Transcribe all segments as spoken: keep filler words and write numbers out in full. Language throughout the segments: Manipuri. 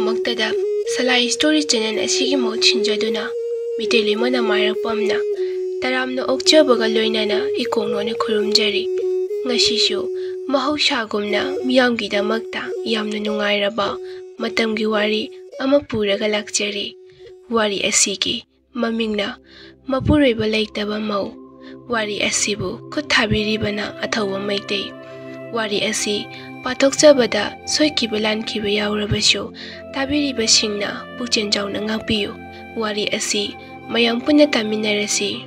ꯃꯛꯇꯗ ꯁꯂꯥꯏ ꯁ꯭ꯇꯣꯔꯤ ꯆꯦꯅꯦꯜ ꯑꯁꯤꯒꯤ ꯃꯍꯨꯠ ꯁꯤꯟꯖꯗꯨꯅ ꯃꯤꯇꯩ ꯂꯩꯃꯅ ꯃꯥꯏꯔꯛꯄꯝꯅ ꯇꯔꯥꯝꯅ ꯑꯣꯛꯆꯕꯒ ꯂꯣꯏꯅꯅ ꯏꯀꯣꯡ ꯅꯣꯟꯅ ꯈꯨꯔꯨꯝꯖꯔꯤ꯫ ꯉꯁꯤꯁꯨ ꯃꯍꯧꯁꯥꯒꯨꯝꯅ ꯃꯤꯌꯥꯝꯒꯤꯗꯃꯛꯇ ꯌꯥꯝꯅ ꯅꯨꯡꯉꯥꯏꯔꯕ ꯃꯇꯝꯒꯤ ꯋꯥꯔꯤ ꯑꯃ ꯄꯨꯔꯒ ꯂꯥꯛꯆꯔꯤ꯫ ꯋꯥꯔꯤ ꯑꯁꯤꯒꯤ ꯃꯃꯤꯡꯅ ꯃꯄꯨꯔꯣꯏꯕ ꯂꯩꯇꯕ ꯃꯧ꯫ ꯋꯥꯔꯤ ꯑꯁꯤꯕꯨ ꯈꯨꯠ ꯊꯥꯕꯤꯔꯤꯕꯅ ꯑꯊꯧꯕ ꯃꯩꯇꯩ꯫ ꯋꯥꯔꯤ ꯑꯁꯤ ꯄꯥꯊꯣꯛꯆꯕꯗ ꯁꯣꯏꯈꯤꯕ ꯂꯥꯟꯈꯤꯕ ꯌꯥꯎꯔꯕꯁꯨ ꯇꯥꯕꯤꯔꯤꯕꯁꯤꯡꯅ ꯄꯨꯛꯆꯦꯜ ꯆꯥꯎꯅ ꯉꯥꯛꯄꯤꯌꯨ꯫ ꯋꯥꯔꯤ ꯑꯁꯤ ꯃꯌꯥꯝ ꯄꯨꯟꯅ ꯇꯥꯃꯤꯟꯅꯔꯁꯤ꯫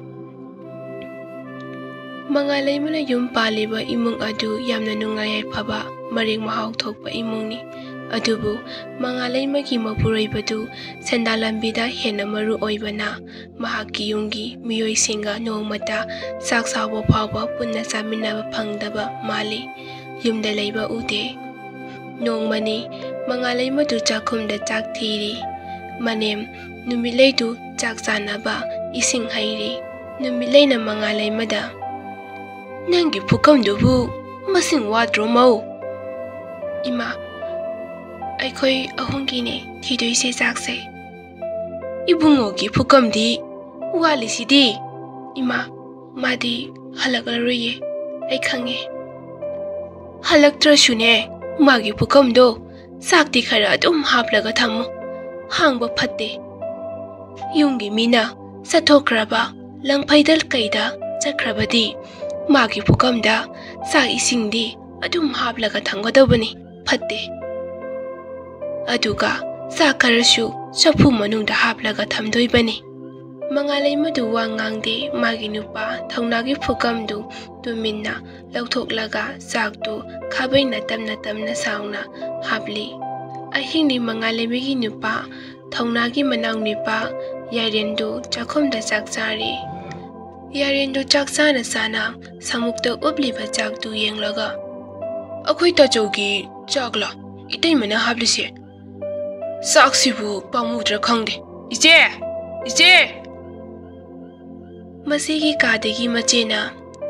ꯃꯉꯥꯂꯩꯃꯅ ꯌꯨꯝ ꯄꯥꯜꯂꯤꯕ ꯏꯃꯨꯡ ꯑꯗꯨ ꯌꯥꯝꯅ ꯅꯨꯡꯉꯥꯏ ꯌꯥꯏꯐꯕ, ꯃꯔꯦꯛ ꯃꯍꯥꯎ ꯊꯣꯛꯄ ꯏꯃꯨꯡꯅꯤ꯫ ꯑꯗꯨꯕꯨ ꯃꯉꯥꯂꯩꯃꯒꯤ ꯃꯄꯨꯔꯣꯏꯕꯗꯨ ꯁꯦꯟꯗꯥꯟ ꯂꯝꯕꯤꯗ ꯍꯦꯟꯅ ꯃꯔꯨ ꯑꯣꯏꯕꯅ, ꯃꯍꯥꯛꯀꯤ ꯌꯨꯝꯒꯤ ꯃꯤꯑꯣꯏꯁꯤꯡꯒ ꯅꯣꯡꯃꯇ ꯆꯥꯛ ꯆꯥꯕ ꯐꯥꯎꯕ ꯄꯨꯟꯅ ꯆꯥꯃꯤꯟꯅꯕ ꯐꯪꯗꯕ ꯃꯥꯜꯂꯤ꯫ ꯌꯨꯝꯗ ꯂꯩꯕ ꯎꯗꯦ꯫ ꯅꯣꯡꯃꯅꯤ ꯃꯉꯥꯂꯩꯃꯗꯨ ꯆꯥꯛꯈꯨꯝꯗ ꯆꯥꯛ ꯊꯤꯔꯤ꯫ ꯃꯅꯦꯝ ꯅꯨꯃꯤꯠꯂꯩꯗꯨ ꯆꯥꯛ ꯆꯥꯅꯕ ꯏꯁꯤꯡ ꯍꯩꯔꯤ꯫ ꯅꯨꯃꯤꯠꯂꯩꯅ ꯃꯉꯥꯂꯩꯃꯗ, "ꯅꯪꯒꯤ ꯄꯨꯈꯝꯗꯨꯕꯨ ꯃꯁꯤꯡ ꯋꯥꯠꯇ꯭ꯔꯣ, ꯃꯧ?" "ꯏꯃꯥ, ꯑꯩꯈꯣꯏ ꯑꯍꯨꯝꯒꯤꯅꯦ ꯊꯤꯗꯣꯏꯁꯦ ꯆꯥꯛꯁꯦ꯫ ꯏꯕꯨꯡꯉꯣꯒꯤ ꯄꯨꯈꯝꯗꯤ ꯋꯥꯠꯂꯤꯁꯤꯗꯤ꯫" "ꯏꯃꯥ, ꯃꯥꯗꯤ ꯍꯜꯂꯛꯂꯔꯣꯏꯌꯦ, ꯑꯩ ꯈꯪꯉꯦ꯫" "ꯍꯜꯂꯛꯇ꯭ꯔꯁꯨꯅꯦ, ꯃꯥꯒꯤ ꯄꯨꯈꯝꯗꯣ ꯆꯥꯛꯇꯤ ꯈꯔ ꯑꯗꯨꯝ ꯍꯥꯞꯂꯒ ꯊꯝꯃꯨ, ꯍꯥꯡꯕ ꯐꯠꯇꯦ꯫ ꯌꯨꯝꯒꯤ ꯃꯤꯅ ꯆꯠꯊꯣꯛꯈ꯭ꯔꯕ, ꯂꯪꯐꯩꯗ ꯀꯩꯗ ꯆꯠꯈ꯭ꯔꯕꯗꯤ ꯃꯥꯒꯤ ꯄꯨꯈꯝꯗ ꯆꯥꯛ ꯏꯁꯤꯡꯗꯤ ꯑꯗꯨꯝ ꯍꯥꯞꯂꯒ ꯊꯝꯒꯗꯧꯕꯅꯤ, ꯐꯠꯇꯦ꯫ ꯑꯗꯨꯒ ꯆꯥꯛ ꯈꯔꯁꯨ ꯆꯐꯨ ꯃꯅꯨꯡꯗ ꯍꯥꯞꯂꯒ ꯊꯝꯗꯣꯏꯕꯅꯤ꯫" ꯃꯉꯥꯂꯩꯃꯗꯨ ꯋꯥ ꯉꯥꯡꯗꯦ꯫ ꯃꯥꯒꯤ ꯅꯨꯄꯥ ꯊꯧꯅꯥꯒꯤ ꯄꯨꯈꯝꯗꯨ ꯇꯨꯃꯤꯟꯅ ꯂꯧꯊꯣꯛꯂꯒ ꯆꯥꯛꯇꯨ ꯈꯥꯕꯩꯅ ꯇꯞꯅ ꯇꯞꯅ ꯁꯥꯎꯅ ꯍꯥꯞꯂꯤ꯫ ꯑꯍꯤꯡꯅꯤ ꯃꯉꯥꯂꯩꯃꯒꯤ ꯅꯨꯄꯥ ꯊꯧꯅꯥꯒꯤ ꯃꯅꯥꯎ ꯅꯨꯄꯥ ꯌꯥꯏꯔꯦꯟꯗꯨ ꯆꯥꯛꯈꯨꯝꯗ ꯆꯥꯛ ꯆꯥꯔꯤ꯫ ꯌꯥꯏꯔꯦꯟꯗꯨ ꯆꯥꯛ ꯆꯥꯅ ꯆꯥꯅ ꯁꯃꯨꯛꯇ ꯎꯞꯂꯤꯕ ꯆꯥꯛꯇꯨ ꯌꯦꯡꯂꯒ, "ꯑꯩꯈꯣꯏ ꯇꯥꯆꯧꯒꯤ ꯆꯥꯛꯂ ꯏꯇꯩꯃꯅ ꯍꯥꯞꯂꯤꯁꯦ? ꯆꯥꯛꯁꯤꯕꯨ ꯄꯥꯝꯃꯨꯗ꯭ꯔꯥ ꯈꯪꯗꯦ꯫ ꯏꯆꯦ! ꯏꯆꯦ!" ꯃꯁꯤꯒꯤ ꯀꯥꯗꯒꯤ ꯃꯆꯦꯅ,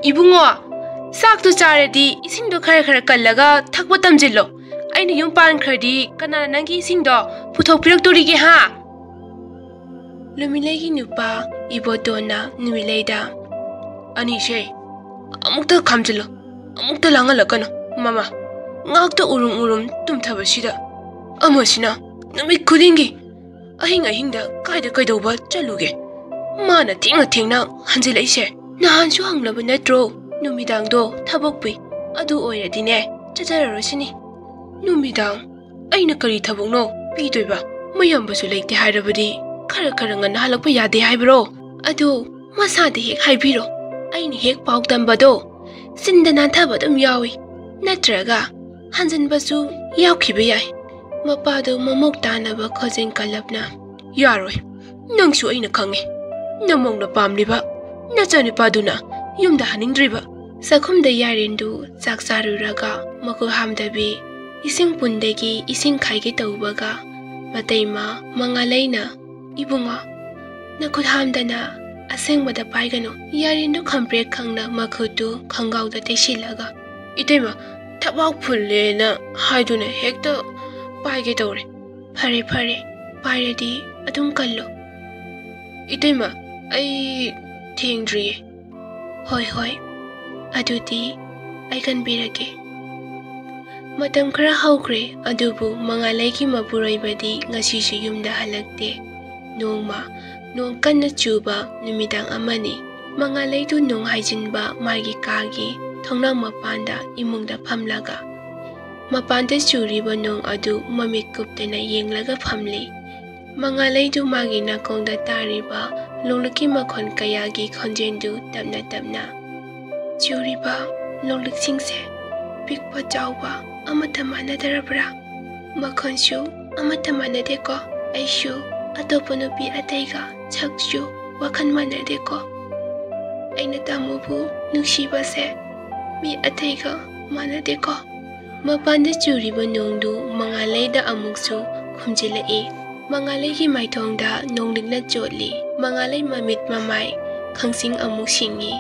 "ꯏꯕꯨꯡꯉꯣ, ꯆꯥꯛꯇꯨ ꯆꯥꯔꯗꯤ ꯏꯁꯤꯡꯗꯣ ꯈꯔ ꯈꯔ ꯀꯜꯂꯒ ꯊꯛꯄ ꯇꯝꯁꯤꯜꯂꯣ꯫ ꯑꯩꯅ ꯌꯨꯝ ꯄꯥꯟꯈ꯭ꯔꯗꯤ ꯀꯅꯥꯅ ꯅꯪꯒꯤ ꯏꯁꯤꯡꯗꯣ ꯄꯨꯊꯣꯛꯄꯤꯔꯛꯇꯣꯔꯤꯒꯦ, ꯍꯥ? ꯂꯨꯃꯤꯂꯩꯒꯤ ꯅꯨꯄꯥ ꯏꯕꯣꯇꯣꯟꯅ ꯅꯨꯃꯤꯂꯩꯗ, "ꯑꯅꯤꯁꯦ, ꯑꯃꯨꯛꯇ ꯈꯥꯝꯖꯤꯜꯂꯨ, ꯑꯃꯨꯛꯇ ꯂꯥꯡꯍꯜꯂꯛꯀꯅꯨ꯫ ꯃꯃꯥ, ꯉꯥꯛꯇ ꯎꯔꯨꯝ ꯎꯔꯨꯝ ꯇꯨꯝꯊꯕꯁꯤꯗ ꯑꯃꯁꯤꯅ ꯅꯨꯃꯤꯠ ꯈꯨꯗꯤꯡꯒꯤ ꯑꯍꯤꯡ ꯑꯍꯤꯡꯗ ꯀꯥꯏꯗ ꯀꯩꯗꯧꯕ ꯆꯠꯂꯨꯒꯦ? ꯃꯥꯅ ꯊꯦꯡꯅ ꯊꯦꯡꯅ ꯍꯟꯖꯤꯜꯂꯛꯏꯁꯦ꯫ ꯅꯍꯥꯟꯁꯨ ꯍꯪꯂꯕ ꯅꯠꯇ꯭ꯔꯣ? ꯅꯨꯃꯤꯗꯥꯡꯗꯣ ꯊꯕꯛ ꯄꯨꯏ꯫ ꯑꯗꯨ ꯑꯣꯏꯔꯗꯤꯅꯦ, ꯆꯠꯆꯔꯔꯣꯏꯁꯤꯅꯤ꯫ ꯅꯨꯃꯤꯗꯥꯡ ꯑꯩꯅ ꯀꯔꯤ ꯊꯕꯛꯅꯣ ꯄꯤꯗꯣꯏꯕ? ꯃꯌꯥꯝꯕꯁꯨ ꯂꯩꯇꯦ ꯍꯥꯏꯔꯕꯗꯤ ꯈꯔ ꯈꯔ ꯉꯟꯅ ꯍꯜꯂꯛꯄ ꯌꯥꯗꯦ ꯍꯥꯏꯕ꯭ꯔꯣ? ꯑꯗꯨ ꯃꯁꯥꯗ ꯍꯦꯛ ꯍꯥꯏꯕꯤꯔꯣ, ꯑꯩꯅ ꯍꯦꯛ ꯄꯥꯎ ꯇꯝꯕꯗꯣ꯫ ꯆꯤꯟꯗ ꯅꯥꯟꯊꯕ ꯑꯗꯨꯝ ꯌꯥꯎꯏ, ꯅꯠꯇ꯭ꯔꯒ ꯍꯟꯖꯤꯟꯕꯁꯨ ꯌꯥꯎꯈꯤꯕ ꯌꯥꯏ"꯫ ꯃꯄꯥꯗꯨ ꯃꯃꯨꯛ ꯇꯥꯅꯕ ꯈꯣꯟꯖꯦꯜ ꯀꯜꯂꯞꯅ, "ꯌꯥꯔꯣꯏ, ꯅꯪꯁꯨ ꯑꯩꯅ ꯈꯪꯉꯤ꯫ ꯅꯃꯧꯅ ꯄꯥꯝꯂꯤꯕ ꯅꯆꯥꯅꯨꯄꯥꯗꯨꯅ ꯌꯨꯝꯗ ꯍꯟꯅꯤꯡꯗ꯭ꯔꯤꯕ"꯫ ꯆꯥꯛꯈꯨꯝꯗ ꯌꯥꯏꯔꯦꯟꯗꯨ ꯆꯥꯛ ꯆꯥꯔꯨꯔꯒ ꯃꯈꯨꯠ ꯍꯥꯝꯗꯕꯤ ꯏꯁꯤꯡ ꯄꯨꯟꯗꯒꯤ ꯏꯁꯤꯡ ꯈꯥꯏꯒꯦ ꯇꯧꯕꯒ, ꯃꯇꯩꯃ ꯃꯉꯥꯂꯩꯅ, "ꯏꯕꯨꯡꯉꯣ, ꯅꯈꯨꯠ ꯍꯥꯝꯗꯅ ꯑꯁꯦꯡꯕꯗ ꯄꯥꯏꯒꯅꯨ"꯫ ꯌꯥꯏꯔꯦꯟꯗꯨ ꯈꯪꯄ꯭ꯔꯦꯛ ꯈꯪꯅ ꯃꯈꯨꯠꯇꯨ ꯈꯪꯒꯥꯎꯗ ꯇꯩꯁꯤꯜꯂꯒ, "ꯏꯇꯩꯃ, ꯊꯕꯥꯛ ꯐꯨꯜꯂꯦꯅ ꯍꯥꯏꯗꯨꯅ ꯍꯦꯛꯇ ꯄꯥꯏꯒꯦ ꯇꯧꯔꯦ"꯫ "ꯐꯔꯦ, ꯐꯔꯦ, ꯄꯥꯏꯔꯗꯤ ꯑꯗꯨꯝ ꯀꯜꯂꯨ"꯫ "ꯏꯇꯩꯃ, ꯑꯩ ꯊꯦꯡꯗ꯭ꯔꯤꯌꯦ"꯫ "ꯍꯣꯏ, ꯍꯣꯏ, ꯑꯗꯨꯗꯤ ꯑꯩ ꯀꯟꯕꯤꯔꯒꯦ"꯫ ꯃꯇꯝ ꯈꯔ ꯍꯧꯈ꯭ꯔꯦ, ꯑꯗꯨꯕꯨ ꯃꯉꯥꯂꯩꯒꯤ ꯃꯄꯨꯔꯣꯏꯕꯗꯤ ꯉꯁꯤꯁꯨ ꯌꯨꯝꯗ ꯍꯜꯂꯛꯇꯦ꯫ ꯅꯣꯡꯃ ꯅꯣꯡ ꯀꯟꯅ ꯆꯨꯕ ꯅꯨꯃꯤꯗꯥꯡ ꯑꯃꯅꯤ꯫ ꯃꯉꯥꯂꯩꯗꯨ ꯅꯣꯡ ꯍꯥꯏꯖꯤꯟꯕ ꯃꯥꯒꯤ ꯀꯥꯒꯤ ꯊꯣꯡꯅꯥꯎ ꯃꯄꯥꯟꯗ ꯏꯃꯨꯡꯗ ꯐꯝꯂꯒ, ꯃꯄꯥꯟꯗ ꯆꯨꯔꯤꯕ ꯅꯣꯡ ꯑꯗꯨ ꯃꯃꯤꯠ ꯀꯨꯞꯇꯅ ꯌꯦꯡꯂꯒ ꯐꯝꯂꯤ꯫ ꯃꯉꯥꯂꯩꯗꯨ ꯃꯥꯒꯤ ꯅꯥꯀꯣꯡꯗ ꯇꯥꯔꯤꯕ ꯂꯣꯡꯂꯤꯛꯀꯤ ꯃꯈꯣꯟ ꯀꯌꯥꯒꯤ ꯈꯣꯟꯖꯦꯜꯗꯨ ꯇꯞꯅ ꯇꯞꯅ, "ꯆꯨꯔꯤꯕ ꯂꯣꯡꯂꯤꯛꯁꯤꯡꯁꯦ ꯄꯤꯛꯄ ꯆꯥꯎꯕ ꯑꯃꯠꯇ ꯃꯥꯟꯅꯗ꯭ꯔꯕ꯭ꯔꯥ? ꯃꯈꯣꯟꯁꯨ ꯑꯃꯠꯇ ꯃꯥꯟꯅꯗꯦꯀꯣ꯫ ꯑꯩꯁꯨ ꯑꯇꯣꯞꯄ ꯅꯨꯄꯤ ꯑꯇꯩꯒ ꯁꯛꯁꯨ ꯋꯥꯈꯜ ꯃꯥꯟꯅꯗꯦꯀꯣ꯫ ꯑꯩꯅ ꯇꯥꯃꯣꯕꯨ ꯅꯨꯡꯁꯤꯕꯁꯦ ꯃꯤ ꯑꯇꯩꯒ ꯃꯥꯟꯅꯗꯦꯀꯣ"꯫ ꯃꯄꯥꯟꯗ ꯆꯨꯔꯤꯕ ꯅꯣꯡꯗꯨ ꯃꯉꯥꯂꯩꯗ ꯑꯃꯨꯛꯁꯨ ꯈꯨꯝꯖꯤꯜꯂꯛꯏ꯫ ꯃꯉꯥꯂꯩꯒꯤ ꯃꯥꯏꯊꯣꯡꯗ ꯅꯣꯡꯂꯤꯛꯅ ꯆꯣꯠꯂꯤ꯫ ꯃꯉꯥꯂꯩ ꯃꯃꯤꯠ ꯃꯃꯥꯏ ꯈꯪꯁꯤꯡ ꯑꯃꯨꯛ ꯁꯤꯡꯏ꯫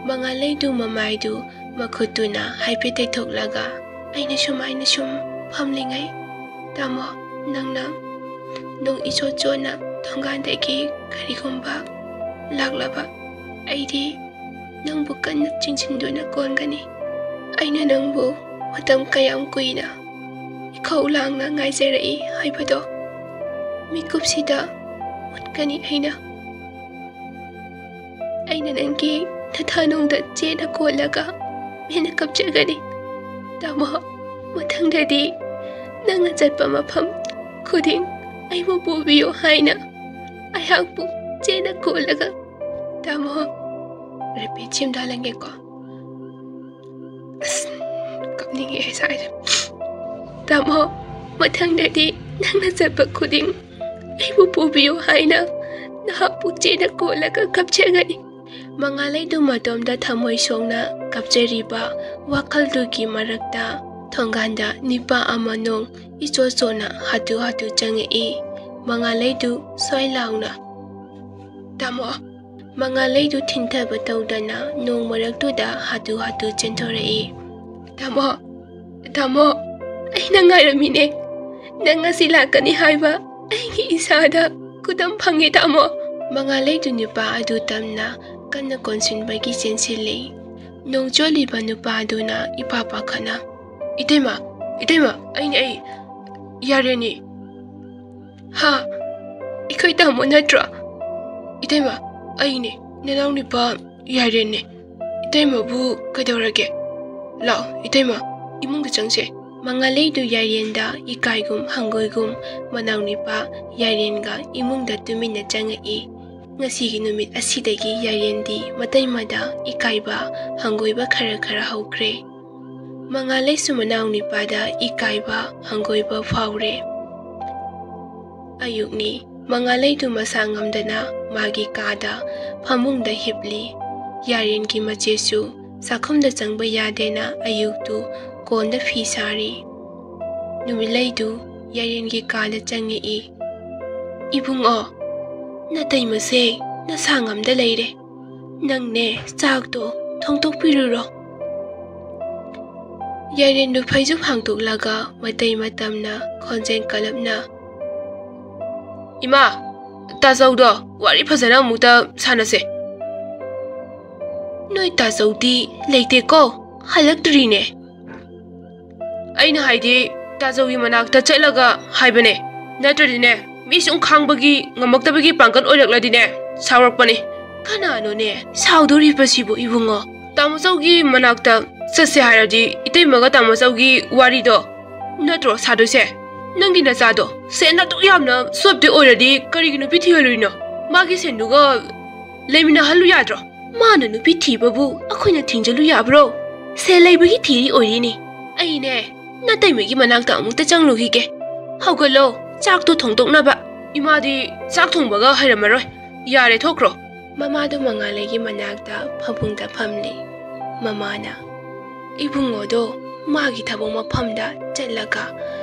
ꯃꯉꯥꯂꯩꯗꯨ ꯃꯃꯥꯏꯗꯨ ꯃꯈꯨꯠꯇꯨꯅ ꯍꯥꯏꯐꯦꯠ ꯇꯩꯊꯣꯛꯂꯒ, ꯑꯩꯅ ꯁꯨꯃꯥꯏꯅ ꯁꯨꯝ ꯐꯝꯂꯤꯉꯩ, ꯇꯥꯃꯣ, ꯅꯪꯅ ꯅꯨꯡ ꯏꯆꯣꯠ ꯆꯣꯠꯅ ꯊꯣꯡꯒꯥꯟꯗꯒꯤ ꯀꯔꯤꯒꯨꯝꯕ ꯂꯥꯛꯂꯕ, ꯑꯩꯗꯤ ꯅꯪꯕꯨ ꯀꯟꯅ ꯆꯤꯡꯁꯤꯟꯗꯨꯅ ꯀꯣꯟꯒꯅꯤ꯫ ꯑꯩꯅ ꯅꯪꯕꯨ ꯃꯇꯝ ꯀꯌꯥꯝ ꯀꯨꯏꯅ ꯏꯈꯧ ꯂꯥꯡꯅ ꯉꯥꯏꯖꯔꯛꯏ ꯍꯥꯏꯕꯗꯣ ꯃꯤꯀꯨꯞꯁꯤꯗ ꯎꯠꯀꯅꯤ ꯑꯩꯅ꯫ ꯑꯩꯅ ꯅꯪꯒꯤ ꯅꯊꯥꯅꯨꯡꯗ ꯆꯦꯠꯅ ꯀꯣꯜꯂꯒ ꯃꯤꯅ ꯀꯞꯆꯒꯅꯤ꯫ ꯇꯥꯃꯣ, ꯃꯊꯪꯗꯗꯤ ꯅꯪꯅ ꯆꯠꯄ ꯃꯐꯝ ꯈꯨꯗꯤꯡ ꯑꯩꯕꯨ ꯄꯨꯕꯤꯌꯨ ꯍꯥꯏꯅ ꯑꯩꯍꯥꯛꯄꯨ ꯆꯦꯠꯅ ꯀꯣꯜꯂꯒ, ꯇꯥꯃꯣ, ꯔꯤꯄꯤꯠ ꯁꯦꯝꯗꯍꯜꯂꯒꯦꯀꯣ꯫ ꯑꯁ, ꯀꯞꯅꯤꯡꯉꯦ ꯁꯥꯏꯁꯦ꯫ ꯇꯥꯃꯣ, ꯃꯊꯪꯗꯗꯤ ꯅꯪꯅ ꯆꯠꯄ ꯈꯨꯗꯤꯡ ꯑꯩꯕꯨ ꯄꯨꯕꯤꯌꯨ ꯍꯥꯏꯅ ꯅꯍꯥꯛꯄꯨ ꯆꯦꯠꯅ ꯀꯣꯜꯂꯒ ꯀꯞꯆꯒꯅꯤ꯫ ꯃꯉꯥꯂꯩꯗꯨ ꯃꯇꯣꯝꯗ ꯊꯃꯣꯏ ꯁꯣꯛꯅ ꯀꯞꯆꯔꯤꯕ ꯋꯥꯈꯜꯗꯨꯒꯤ ꯃꯔꯛꯇ ꯊꯣꯡꯒꯥꯟꯗ ꯅꯤꯄꯥ ꯑꯃ ꯅꯣꯡ ꯏꯆꯣꯠ ꯆꯣꯠꯅ ꯍꯥꯊꯨ ꯍꯥꯊꯨ ꯆꯪꯉꯛꯏ꯫ ꯃꯉꯥꯂꯩꯗꯨ ꯁ꯭ꯋꯥꯏ ꯂꯥꯎꯅ, "ꯇꯥꯃꯣ!" ꯃꯉꯥꯂꯩꯗꯨ ꯊꯤꯟꯊꯕ ꯇꯧꯗꯅ ꯅꯣꯡ ꯃꯔꯛꯇꯨꯗ ꯍꯥꯊꯨ ꯍꯥꯊꯨ ꯆꯦꯟꯊꯣꯔꯛꯏ꯫ "ꯇꯥꯃꯣ, ꯇꯥꯃꯣ, ꯑꯩꯅ ꯉꯥꯏꯔꯝꯃꯤꯅꯦ꯫ ꯅꯪ ꯉꯁꯤ ꯂꯥꯛꯀꯅꯤ ꯍꯥꯏꯕ ꯑꯩꯒꯤ ꯏꯁꯥꯗ ꯈꯨꯗꯝ ꯐꯪꯉꯦ, ꯇꯥꯃꯣ!" ꯃꯉꯥꯂꯩꯗꯨ ꯅꯨꯄꯥ ꯑꯗꯨ ꯇꯝꯅ ꯀꯟꯅ ꯀꯣꯟꯁꯤꯟꯕꯒꯤ ꯆꯦꯟꯁꯤꯜꯂꯤ꯫ ꯅꯣꯡ ꯆꯣꯠꯂꯤꯕ ꯅꯨꯄꯥ ꯑꯗꯨꯅ ꯏꯄꯥ ꯄꯥꯈꯠꯅ, "ꯏꯇꯩꯃ, ꯏꯇꯩꯃ, ꯑꯩꯅꯦ, ꯑꯩ, ꯌꯥꯔꯦꯅꯤ꯫" "ꯍꯥ? ꯑꯩꯈꯣꯏ ꯇꯥꯃꯣ ꯅꯠꯇ꯭ꯔꯣ?" "ꯏꯇꯩꯃ, ꯑꯩꯅꯦ, ꯅꯅꯥꯎ ꯅꯨꯄꯥ ꯌꯥꯏꯔꯦꯟꯅꯦ꯫ ꯏꯇꯩꯃꯕꯨ ꯀꯩꯗꯧꯔꯒꯦ? ꯂꯥꯛꯑꯣ, ꯏꯇꯩꯃ, ꯏꯃꯨꯡꯗ ꯆꯪꯁꯦ꯫" ꯃꯉꯥꯂꯩꯗꯨ ꯌꯥꯏꯔꯦꯟꯗ ꯏꯀꯥꯏꯒꯨꯝ ꯍꯪꯒꯣꯏꯒꯨꯝ ꯃꯅꯥꯎ ꯅꯨꯄꯥ ꯌꯥꯏꯔꯦꯟꯒ ꯏꯃꯨꯡꯗ ꯇꯨꯃꯤꯟꯅ ꯆꯪꯉꯛꯏ꯫ ꯉꯁꯤꯒꯤ ꯅꯨꯃꯤꯠ ꯑꯁꯤꯗꯒꯤ ꯌꯥꯏꯔꯦꯟꯗꯤ ꯃꯇꯩꯃꯗ ꯏꯀꯥꯏꯕ ꯍꯪꯒꯣꯏꯕ ꯈꯔ ꯈꯔ ꯍꯧꯈ꯭ꯔꯦ꯫ ꯃꯉꯥꯂꯩꯁꯨ ꯃꯅꯥꯎ ꯅꯨꯄꯥꯗ ꯏꯀꯥꯏꯕ ꯍꯪꯒꯣꯏꯕ ꯐꯥꯎꯔꯦ꯫ ꯑꯌꯨꯛꯅꯤ꯫ ꯃꯉꯥꯂꯩꯗꯨ ꯃꯁꯥ ꯉꯝꯗꯅ ꯃꯥꯒꯤ ꯀꯥꯗ ꯐꯃꯨꯡꯗ ꯍꯤꯞꯂꯤ꯫ ꯌꯥꯏꯔꯦꯟꯒꯤ ꯃꯆꯦꯁꯨ ꯆꯥꯛꯈꯨꯝꯗ ꯆꯪꯕ ꯌꯥꯗꯦꯅ ꯑꯌꯨꯛꯇꯨ ꯀꯣꯟꯗ ꯐꯤ ꯁꯥꯔꯤ꯫ ꯅꯨꯃꯤꯠꯂꯩꯗꯨ ꯌꯥꯏꯔꯦꯟꯒꯤ ꯀꯥꯗ ꯆꯪꯉꯛꯏ꯫ "ꯏꯕꯨꯡꯉꯣ, ꯅꯇꯩꯃꯁꯦ ꯅꯁꯥ ꯉꯝꯗ ꯂꯩꯔꯦ꯫ ꯅꯪꯅꯦ ꯆꯥꯛꯇꯣ ꯊꯣꯡꯗꯣꯛꯄꯤꯔꯨꯔꯣ꯫" ꯌꯥꯏꯔꯦꯟꯗꯨ ꯐꯩꯖꯨꯞ ꯍꯥꯡꯗꯣꯛꯂꯒ ꯃꯇꯩ ꯃꯇꯝꯅ ꯈꯣꯟꯖꯦꯜ ꯀꯜꯂꯞꯅ, "ꯏꯃꯥ, ꯇꯥꯖꯧꯗꯣ ꯋꯥꯔꯤ ꯐꯖꯅ ꯑꯃꯨꯛꯇ ꯁꯥꯟꯅꯁꯦ꯫" "ꯅꯣꯏ ꯇꯥꯖꯧꯗꯤ ꯂꯩꯇꯦꯀꯣ, ꯍꯜꯂꯛꯇ꯭ꯔꯤꯅꯦ꯫" "ꯑꯩꯅ ꯍꯥꯏꯗꯤ, ꯇꯥꯖꯧꯒꯤ ꯃꯅꯥꯛꯇ ꯆꯠꯂꯒ ꯍꯥꯏꯕꯅꯦ, ꯅꯠꯇ꯭ꯔꯗꯤꯅꯦ, ꯃꯤ ꯁꯨꯝ ꯈꯥꯡꯕꯒꯤ ꯉꯝꯃꯛꯇꯕꯒꯤ ꯄꯥꯡꯒꯜ ꯑꯣꯏꯔꯛꯂꯗꯤꯅꯦ, ꯁꯥꯎꯔꯛꯄꯅꯦ꯫" "ꯀꯅꯥꯅꯣꯅꯦ ꯁꯥꯎꯗꯣꯔꯤꯕꯁꯤꯕꯨ ꯏꯕꯨꯡꯉꯣ? ꯇꯥꯃꯣꯆꯧꯒꯤ ꯃꯅꯥꯛꯇ ꯆꯠꯁꯦ ꯍꯥꯏꯔꯗꯤ ꯏꯇꯩꯃꯒ ꯇꯥꯃꯣꯆꯧꯒꯤ ꯋꯥꯔꯤꯗꯣ ꯅꯠꯇ꯭ꯔꯣ ꯁꯥꯗꯣꯏꯁꯦ? ꯅꯪꯒꯤ ꯅꯆꯥꯗꯣ ꯁꯦꯟ ꯑꯗꯨꯛ ꯌꯥꯝꯅ ꯆꯣꯞꯇꯤ ꯑꯣꯏꯔꯗꯤ ꯀꯔꯤꯒꯤ ꯅꯨꯄꯤ ꯊꯤꯍꯜꯂꯨꯏꯅꯣ? ꯃꯥꯒꯤ ꯁꯦꯟꯗꯨꯒ ꯂꯩꯃꯤꯟꯅꯍꯜꯂꯨ ꯌꯥꯗ꯭ꯔꯣ?" "ꯃꯥꯅ ꯅꯨꯄꯤ ꯊꯤꯕꯕꯨ ꯑꯩꯈꯣꯏꯅ ꯊꯤꯡꯖꯤꯜꯂꯨ ꯌꯥꯕ꯭ꯔꯣ? ꯁꯦꯜ ꯂꯩꯕꯒꯤ ꯊꯤꯔꯤ ꯑꯣꯏꯔꯤꯅꯤ꯫" "ꯑꯩꯅꯦ, ꯅꯇꯩꯃꯒꯤ ꯃꯅꯥꯛꯇ ꯑꯃꯨꯛꯇ ꯆꯪꯂꯨꯈꯤꯒꯦ꯫ ꯍꯧꯒꯠꯂꯣ, ꯆꯥꯛꯇꯣ ꯊꯣꯡꯗꯣꯛꯅꯕ꯫" "ꯏꯃꯥꯗꯤ ꯆꯥꯛ ꯊꯣꯡꯕꯒ ꯍꯩꯔꯝꯃꯔꯣꯏ꯫ ꯌꯥꯔꯦ, ꯊꯣꯛꯈ꯭ꯔꯣ꯫" ꯃꯃꯥꯗꯣ ꯃꯉꯥꯂꯩꯒꯤ ꯃꯅꯥꯛꯇ ꯐꯃꯨꯡꯗ ꯐꯝꯂꯤ꯫ ꯃꯃꯥꯅ, "ꯏꯕꯨꯡꯉꯣꯗꯣ ꯃꯥꯒꯤ ꯊꯕꯛ ꯃꯐꯝꯗ ꯆꯠꯂꯒ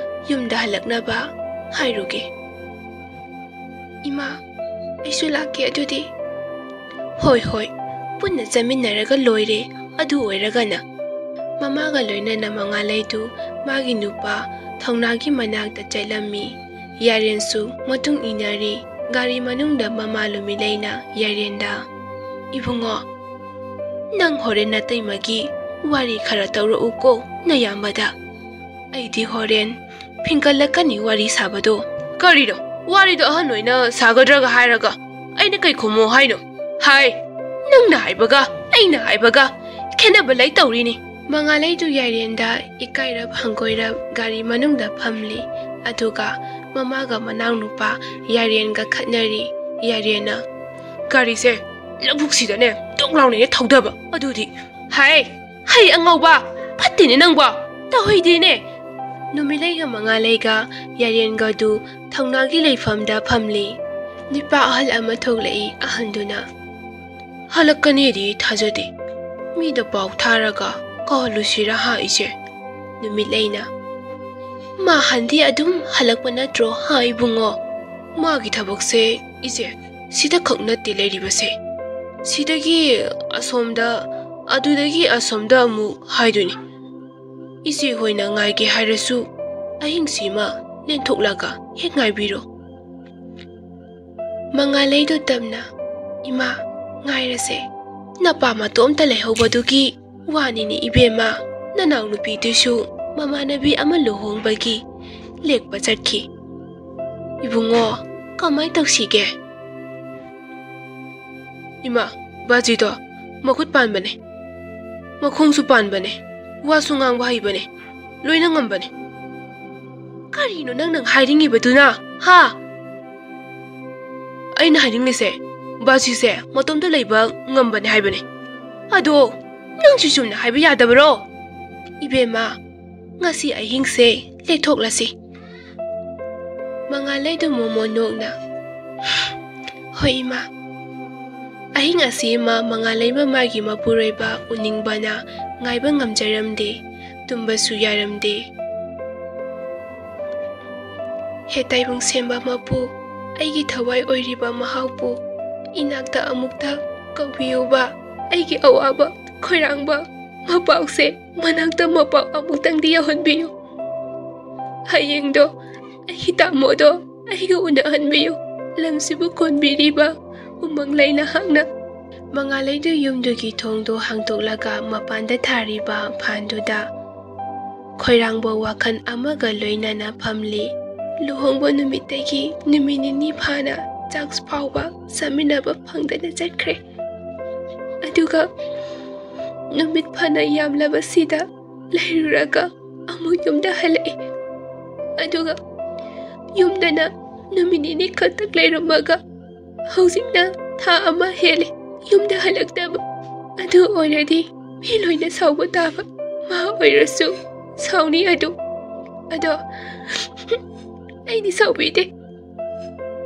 ꯌꯨꯝꯗ ꯍꯜꯂꯛꯅꯕ ꯍꯥꯏꯔꯨꯒꯦ꯫" "ꯏꯃꯥ, ꯑꯩꯁꯨ ꯂꯥꯛꯀꯦ ꯑꯗꯨꯗꯤ꯫" "ꯍꯣꯏ, ꯍꯣꯏ, ꯄꯨꯟꯅ ꯆꯠꯃꯤꯟꯅꯔꯒ ꯂꯣꯏꯔꯦ, ꯑꯗꯨ ꯑꯣꯏꯔꯒꯅ꯫" ꯃꯃꯥꯒ ꯂꯣꯏꯅꯅ ꯃꯉꯥꯂꯩꯗꯨ ꯃꯥꯒꯤ ꯅꯨꯄꯥ ꯊꯧꯅꯥꯒꯤ ꯃꯅꯥꯛꯇ ꯆꯠꯂꯝꯃꯤ꯫ ꯌꯥꯔꯦꯟꯁꯨ ꯃꯇꯨꯡ ꯏꯟꯅꯔꯤ꯫ ꯒꯥꯔꯤ ꯃꯅꯨꯡꯗ ꯃꯃꯥ ꯂꯨꯃꯤꯂꯩꯅ ꯌꯥꯔꯦꯟꯗ, "ꯏꯕꯨꯡꯉꯣ, ꯅꯪ ꯍꯣꯔꯦꯟ ꯅꯇꯩꯃꯒꯤ ꯋꯥꯔꯤ ꯈꯔ ꯇꯧꯔꯛꯎꯀꯣ ꯅꯌꯥꯝꯕꯗ꯫ ꯑꯩꯗꯤ ꯍꯣꯔꯦꯟ ꯐꯤꯡꯀꯠꯂꯛꯀꯅꯤ ꯋꯥꯔꯤ ꯁꯥꯕꯗꯣ꯫" "ꯀꯔꯤꯅꯣ? ꯋꯥꯔꯤꯗꯣ ꯑꯍꯟ ꯑꯣꯏꯅ ꯁꯥꯒꯗ꯭ꯔꯒ ꯍꯥꯏꯔꯒ ꯑꯩꯅ ꯀꯩ ꯈꯨꯝꯃꯣ ꯍꯥꯏꯅꯣ? ꯍꯥꯏ, ꯅꯪꯅ ꯍꯥꯏꯕꯒ ꯑꯩꯅ ꯍꯥꯏꯕꯒ ꯈꯦꯠꯅꯕ ꯂꯩ ꯇꯧꯔꯤꯅꯤ꯫" ꯃꯉꯥꯂꯩꯗꯨ ꯌꯥꯏꯔꯦꯟꯗ ꯏꯀꯥꯏꯔꯞ ꯍꯪꯒꯣꯏꯔꯞ ꯒꯥꯔꯤ ꯃꯅꯨꯡꯗ ꯐꯝꯂꯤ꯫ ꯑꯗꯨꯒ ꯃꯃꯥꯒ ꯃꯅꯥꯎꯅꯨꯄꯥ ꯌꯥꯏꯔꯦꯟꯒ ꯈꯠꯅꯔꯤ꯫ ꯌꯥꯏꯔꯦꯟꯅ, "ꯒꯥꯔꯤꯁꯦ ꯂꯧꯕꯨꯛꯁꯤꯗꯅꯦ ꯇꯣꯛ ꯂꯥꯎꯅꯅꯦ ꯊꯧꯗꯕ꯫ ꯑꯗꯨꯗꯤ, ꯍꯥꯏ, ꯍꯩ ꯑꯉꯧꯕ, ꯐꯠꯇꯦꯅꯦ ꯅꯪꯕꯣ, ꯇꯧꯍꯩꯗꯦꯅꯦ꯫" ꯅꯨꯃꯤꯠꯂꯩꯒ ꯃꯉꯥꯂꯩꯒ ꯌꯥꯏꯔꯦꯟꯒꯗꯨ ꯊꯧꯅꯥꯒꯤ ꯂꯩꯐꯝꯗ ꯐꯝꯂꯤ꯫ ꯅꯨꯄꯥ ꯑꯍꯜ ꯑꯃ ꯊꯣꯛꯂꯛꯏ꯫ ꯑꯍꯟꯗꯨꯅ, "ꯍꯜꯂꯛꯀꯅꯤꯗꯤ ꯊꯥꯖꯗꯦ꯫ ꯃꯤꯗ ꯄꯥꯎ ꯊꯥꯔꯒ ꯀꯧꯍꯜꯂꯨꯁꯤꯔꯥ ꯍꯥ, ꯏꯆꯦ?" ꯅꯨꯃꯤꯠꯂꯩꯅ, "ꯃꯥ ꯍꯟꯗꯤ ꯑꯗꯨꯝ ꯍꯜꯂꯛꯄ ꯅꯠꯇ꯭ꯔꯣ ꯍꯥ, ꯏꯕꯨꯡꯉꯣ?" "ꯃꯥꯒꯤ ꯊꯕꯛꯁꯦ, ꯏꯆꯦ, ꯁꯤꯗ ꯈꯛ ꯅꯠꯇꯦ ꯂꯩꯔꯤꯕꯁꯦ꯫ ꯁꯤꯗꯒꯤ ꯑꯁꯣꯝꯗ, ꯑꯗꯨꯗꯒꯤ ꯑꯁꯣꯝꯗ ꯑꯃꯨꯛ ꯍꯥꯏꯗꯣꯏꯅꯤ꯫ ꯏꯆꯦ ꯍꯣꯏꯅ ꯉꯥꯏꯒꯦ ꯍꯥꯏꯔꯁꯨ ꯑꯍꯤꯡꯁꯤꯃ ꯂꯦꯟꯊꯣꯛꯂꯒ ꯍꯦꯛ ꯉꯥꯏꯕꯤꯔꯣ꯫ ꯃꯉꯥꯂꯩꯗꯣ ꯇꯞꯅ, "ꯏꯃꯥ, ꯉꯥꯏꯔꯁꯦ꯫ ꯅꯄꯥ ꯃꯇꯣꯝꯇ ꯂꯩꯍꯧꯕꯗꯨꯒꯤ ꯋꯥꯅꯤꯅꯦ ꯏꯕꯦꯝꯃ, ꯅꯅꯥꯎꯅꯨꯄꯤꯗꯨꯁꯨ ꯃꯃꯥꯟꯅꯕꯤ ꯑꯃ ꯂꯨꯍꯣꯡꯕꯒꯤ ꯂꯦꯛꯄ ꯆꯠꯈꯤ꯫ ꯏꯕꯨꯡꯉꯣ, ꯀꯃꯥꯏ ꯇꯧꯁꯤꯒꯦ?" "ꯏꯃꯥ, ꯕꯥꯖꯤꯗꯣ ꯃꯈꯨꯠ ꯄꯥꯟꯕꯅꯦ, ꯃꯈꯣꯡꯁꯨ ꯄꯥꯟꯕꯅꯦ, ꯋꯥꯁꯨ ꯉꯥꯡꯕ ꯍꯩꯕꯅꯦ, ꯂꯣꯏꯅ ꯉꯝꯕꯅꯦ꯫" "ꯀꯔꯤꯅꯣ ꯅꯪꯅ ꯍꯥꯏꯅꯤꯡꯉꯤꯕꯗꯨꯅ, ꯍꯥ?" "ꯑꯩꯅ ꯍꯥꯏꯅꯤꯡꯂꯤꯁꯦ, ꯕꯥꯖꯤꯁꯦ ꯃꯇꯣꯝꯇ ꯂꯩꯕ ꯉꯝꯕꯅꯦ ꯍꯥꯏꯕꯅꯦ꯫" "ꯑꯗꯣ ꯅꯪꯁꯨ ꯆꯨꯝꯅ ꯍꯥꯏꯕ ꯌꯥꯗꯕꯔꯣ?" "ꯏꯕꯦꯝꯃ, ꯉꯁꯤ ꯑꯍꯤꯡꯁꯦ ꯂꯦꯛꯊꯣꯛꯂꯁꯤ꯫" ꯃꯉꯥꯂꯩꯗꯨ ꯃꯣꯃꯣꯟ ꯅꯣꯛꯅ, "ꯍꯣꯏ ꯏꯃꯥ꯫" ꯑꯍꯤꯡ ꯑꯁꯤ ꯏꯃꯥ ꯃꯉꯥꯂꯩ ꯃꯃꯥꯒꯤ ꯃꯄꯨꯔꯣꯏꯕ ꯎꯅꯤꯡꯕꯅ ꯉꯥꯏꯕ ꯉꯝꯖꯔꯝꯗꯦ, ꯇꯨꯝꯕꯁꯨ ꯌꯥꯔꯝꯗꯦ꯫ "ꯍꯦ ꯇꯥꯏꯕꯪ ꯁꯦꯝꯕ ꯃꯄꯨ, ꯑꯩꯒꯤ ꯊꯋꯥꯏ ꯑꯣꯏꯔꯤꯕ ꯃꯍꯥꯛꯄꯨ ꯏꯅꯥꯛꯇ ꯑꯃꯨꯛꯇ ꯀꯧꯕꯤꯌꯨꯕ, ꯑꯩꯒꯤ ꯑꯋꯥꯕ ꯈꯣꯏꯔꯥꯡꯕ ꯃꯄꯥꯎꯁꯦ ꯃꯅꯥꯛꯇ ꯃꯄꯥꯎ ꯑꯃꯨꯛꯇꯪꯗꯤ ꯌꯧꯍꯟꯕꯤꯌꯨ꯫ ꯍꯌꯦꯡꯗꯣ ꯑꯩꯒꯤ ꯇꯥꯃꯣꯗꯣ ꯑꯩꯒ ꯎꯅꯍꯟꯕꯤꯌꯨ꯫ ꯂꯝꯁꯤꯕꯨ ꯀꯣꯟꯕꯤꯔꯤꯕ ꯎꯃꯪ ꯂꯩ ꯅꯍꯥꯛꯅ꯫" ꯃꯉꯥꯂꯩꯗꯨ ꯌꯨꯝꯗꯨꯒꯤ ꯊꯣꯡꯗꯨ ꯍꯥꯡꯗꯣꯛꯂꯒ ꯃꯄꯥꯟꯗ ꯊꯥꯔꯤꯕ ꯐꯥꯟꯗꯨꯗ ꯈꯣꯏꯔꯥꯡꯕ ꯋꯥꯈꯜ ꯑꯃꯒ ꯂꯣꯏꯅꯅ ꯐꯝꯂꯤ꯫ ꯂꯨꯍꯣꯡꯕ ꯅꯨꯃꯤꯠꯇꯒꯤ ꯅꯨꯃꯤꯠ ꯅꯤꯅꯤ ꯐꯥꯅ ꯆꯥꯛ ꯐꯥꯎꯕ ꯆꯥꯃꯤꯟꯅꯕ ꯐꯪꯗꯅ ꯆꯠꯈ꯭ꯔꯦ꯫ ꯑꯗꯨꯒ ꯅꯨꯃꯤꯠ ꯐꯅ ꯌꯥꯝꯂꯕꯁꯤꯗ ꯂꯩꯔꯨꯔꯒ ꯑꯃꯨꯛ ꯌꯨꯝꯗ ꯍꯜꯂꯛꯏ꯫ ꯑꯗꯨꯒ ꯌꯨꯝꯗꯅ ꯅꯨꯃꯤꯠ ꯅꯤꯅꯤ ꯈꯛꯇ ꯂꯩꯔꯝꯃꯒ ꯍꯧꯖꯤꯛꯅ ꯊꯥ ꯑꯃ ꯍꯦꯜꯂꯦ ꯌꯨꯝꯗ ꯍꯜꯂꯛꯇꯕ꯫ ꯑꯗꯨ ꯑꯣꯏꯔꯗꯤ ꯃꯤ ꯂꯣꯏꯅ ꯁꯥꯎꯕ ꯇꯥꯕ꯫ ꯃꯥ ꯑꯣꯏꯔꯁꯨ ꯁꯥꯎꯅꯤ ꯑꯗꯨ꯫ ꯑꯗꯣ ꯑꯩꯗꯤ ꯁꯥꯎꯕꯤꯗꯦ꯫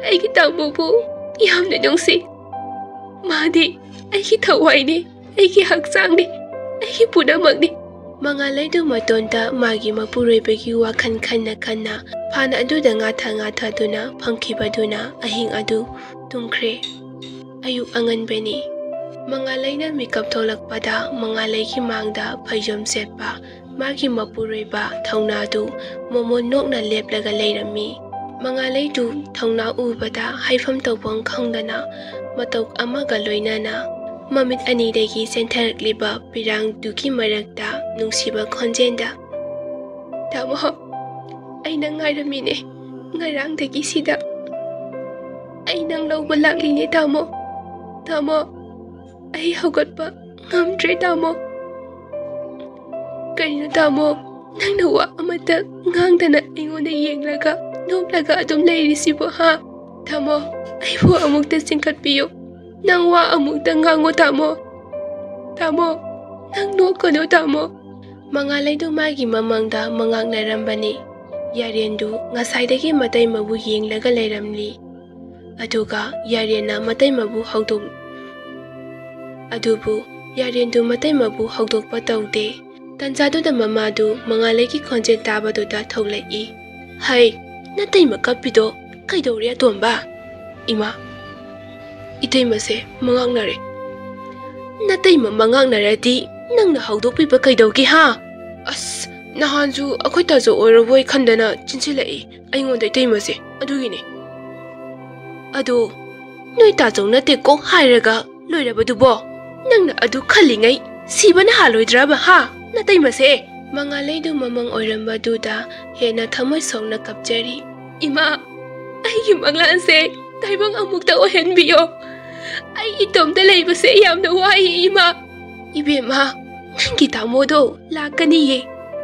ꯑꯩꯒꯤ ꯇꯥꯃꯣꯕꯨ ꯌꯥꯝꯅ ꯅꯨꯡꯁꯤ꯫ ꯃꯥꯗꯤ ꯑꯩꯒꯤ ꯊꯋꯥꯏꯅꯤ, ꯑꯩꯒꯤ ꯍꯛꯆꯥꯡꯅꯤ, ꯑꯩꯒꯤ ꯄꯨꯝꯅꯃꯛꯅꯤ꯫ ꯃꯉꯥꯂꯩꯗꯨ ꯃꯇꯣꯟꯗ ꯃꯥꯒꯤ ꯃꯄꯨꯔꯣꯏꯕꯒꯤ ꯋꯥꯈꯜ ꯈꯟꯅ ꯈꯟꯅ ꯐꯥꯟ ꯑꯗꯨꯗ ꯉꯥꯊ ꯉꯥꯊꯗꯨꯅ ꯐꯝꯈꯤꯕꯗꯨꯅ ꯑꯍꯤꯡ ꯑꯗꯨ ꯇꯨꯝꯈ꯭ꯔꯦ꯫ ꯑꯌꯨꯛ ꯑꯉꯟꯕꯅꯤ꯫ ꯃꯉꯥꯂꯩꯅ ꯃꯤꯀꯞ ꯊꯣꯛꯂꯛꯄꯗ ꯃꯉꯥꯂꯩꯒꯤ ꯃꯥꯡꯗ ꯐꯩꯖꯣꯝ ꯁꯦꯠꯄ ꯃꯥꯒꯤ ꯃꯄꯨꯔꯣꯏꯕ ꯊꯧꯅꯥꯗꯨ ꯃꯣꯃꯣꯟ ꯅꯣꯛꯅ ꯂꯦꯞꯂꯒ ꯂꯩꯔꯝꯃꯤ꯫ ꯃꯉꯥꯂꯩꯗꯨ ꯊꯧꯅꯥ ꯎꯕꯗ ꯍꯥꯏꯐꯝ ꯇꯧꯐꯝ ꯈꯪꯗꯅ ꯃꯇꯧ ꯑꯃꯒ ꯂꯣꯏꯅꯅ ꯃꯃꯤꯠ ꯑꯅꯤꯗꯒꯤ ꯆꯦꯟꯊꯔꯛꯂꯤꯕ ꯄꯤꯔꯥꯡꯗꯨꯒꯤ ꯃꯔꯛꯇ ꯅꯨꯡꯁꯤꯕ ꯈꯣꯟꯖꯦꯜꯗ, "ꯇꯥꯃꯣ, ꯑꯩ ꯅꯪ ꯉꯥꯏꯔꯝꯃꯤꯅꯦ꯫ ꯉꯔꯥꯡꯗꯒꯤ ꯁꯤꯗ ꯑꯩ ꯅꯪ ꯂꯧꯕ ꯂꯥꯛꯂꯤꯅꯦ ꯇꯥꯃꯣ꯫ ꯇꯥꯃꯣ, ꯑꯩ ꯍꯧꯒꯠꯄ ꯉꯝꯗ꯭ꯔꯦ ꯇꯥꯃꯣ꯫ ꯀꯔꯤꯅꯣ ꯇꯥꯃꯣ, ꯅꯪꯅ ꯋꯥ ꯑꯃꯠꯇ ꯉꯥꯡꯗꯅ ꯑꯩꯉꯣꯟꯗ ꯌꯦꯡꯂꯒ ꯅꯣꯛꯂꯒ ꯑꯗꯨꯝ ꯂꯩꯔꯤꯁꯤꯕꯣ ꯍꯥ? ꯇꯥꯃꯣ, ꯑꯩꯕꯨ ꯑꯃꯨꯛꯇ ꯆꯤꯡꯈꯠꯄꯤꯌꯨ꯫ ꯅꯪ ꯋꯥ ꯑꯃꯨꯛꯇ ꯉꯥꯡꯉꯣ ꯇꯥꯃꯣ꯫ ꯇꯥꯃꯣ, ꯅꯪ ꯅꯣꯛꯀꯅꯨ ꯇꯥꯃꯣ꯫" ꯃꯉꯥꯂꯩꯗꯨ ꯃꯥꯒꯤ ꯃꯃꯥꯡꯗ ꯃꯉꯥꯛꯅꯔꯝꯕꯅꯤ꯫ ꯌꯥꯔꯦꯟꯗꯨ ꯉꯁꯥꯏꯗꯒꯤ ꯃꯇꯩꯃꯕꯨ ꯌꯦꯡꯂꯒ ꯂꯩꯔꯝꯂꯤ꯫ ꯑꯗꯨꯒ ꯌꯥꯔꯦꯟꯅ ꯃꯇꯩꯃꯕꯨ ꯍꯧꯗꯣꯛ-, ꯑꯗꯨꯕꯨ ꯌꯥꯔꯦꯟꯗꯨ ꯃꯇꯩꯃꯕꯨ ꯍꯧꯗꯣꯛꯄ ꯇꯧꯗꯦ꯫ ꯇꯟꯖꯥꯗꯨꯗ ꯃꯃꯥꯗꯨ ꯃꯉꯥꯂꯩꯒꯤ ꯈꯣꯟꯖꯦꯜ ꯇꯥꯕꯗꯨꯗ ꯊꯣꯛꯂꯛꯏ꯫ "ꯍꯩ, ꯅꯇꯩꯃ ꯀꯞꯄꯤꯗꯣ ꯀꯩꯗꯧꯔꯦ ꯑꯇꯣꯝꯕ?" "ꯏꯃꯥ, ꯏꯇꯩꯃꯁꯦ ꯃꯉꯥꯛꯅꯔꯦ꯫" "ꯅꯇꯩꯃ ꯃꯉꯥꯛꯅꯔꯗꯤ ꯅꯪꯅ ꯍꯧꯗꯣꯛꯄꯤꯕ ꯀꯩꯗꯧꯒꯦ ꯍꯥ?" "ꯑꯁ, ꯅꯍꯥꯟꯁꯨ ꯑꯩꯈꯣꯏ ꯇꯥꯖꯧ ꯑꯣꯏꯔꯕꯣꯏ ꯈꯟꯗꯅ ꯆꯤꯟꯁꯤꯜꯂꯛꯏ ꯑꯩꯉꯣꯟꯗ ꯏꯇꯩꯃꯁꯦ, ꯑꯗꯨꯒꯤꯅꯦ꯫" "ꯑꯗꯣ ꯅꯣꯏ ꯇꯥꯖꯧ ꯅꯠꯇꯦꯀꯣ ꯍꯥꯏꯔꯒ ꯂꯣꯏꯔꯕꯗꯨꯕꯣ? ꯅꯪꯅ ꯑꯗꯨ ꯈꯜꯂꯤꯉꯩ ꯁꯤꯕꯅ ꯍꯥꯜꯂꯣꯏꯗ꯭ꯔꯕ ꯍꯥ? ꯅꯇꯩꯃꯁꯦ!" ꯃꯉꯥꯂꯩꯗꯨ ꯃꯃꯪ ꯑꯣꯏꯔꯝꯕꯗꯨꯗ ꯍꯦꯟꯅ ꯊꯃꯣꯏ ꯁꯣꯛꯅ ꯀꯞꯆꯔꯤ꯫ "ꯏꯃꯥ, ꯑꯩꯒꯤ ꯃꯪꯂꯥꯟꯁꯦ ꯇꯥꯏꯕꯪ ꯑꯃꯨꯛꯇ ꯑꯣꯏꯍꯟꯕꯤꯌꯣ꯫ ꯑꯩ ꯏꯇꯣꯝꯇ ꯂꯩꯕꯁꯦ ꯌꯥꯝꯅ ꯋꯥꯏꯌꯦ ꯏꯃꯥ꯫" "ꯏꯕꯦꯝꯃ, ꯅꯪꯒꯤ ꯇꯥꯃꯣꯗꯣ ꯂꯥꯛꯀꯅꯤꯌꯦ꯫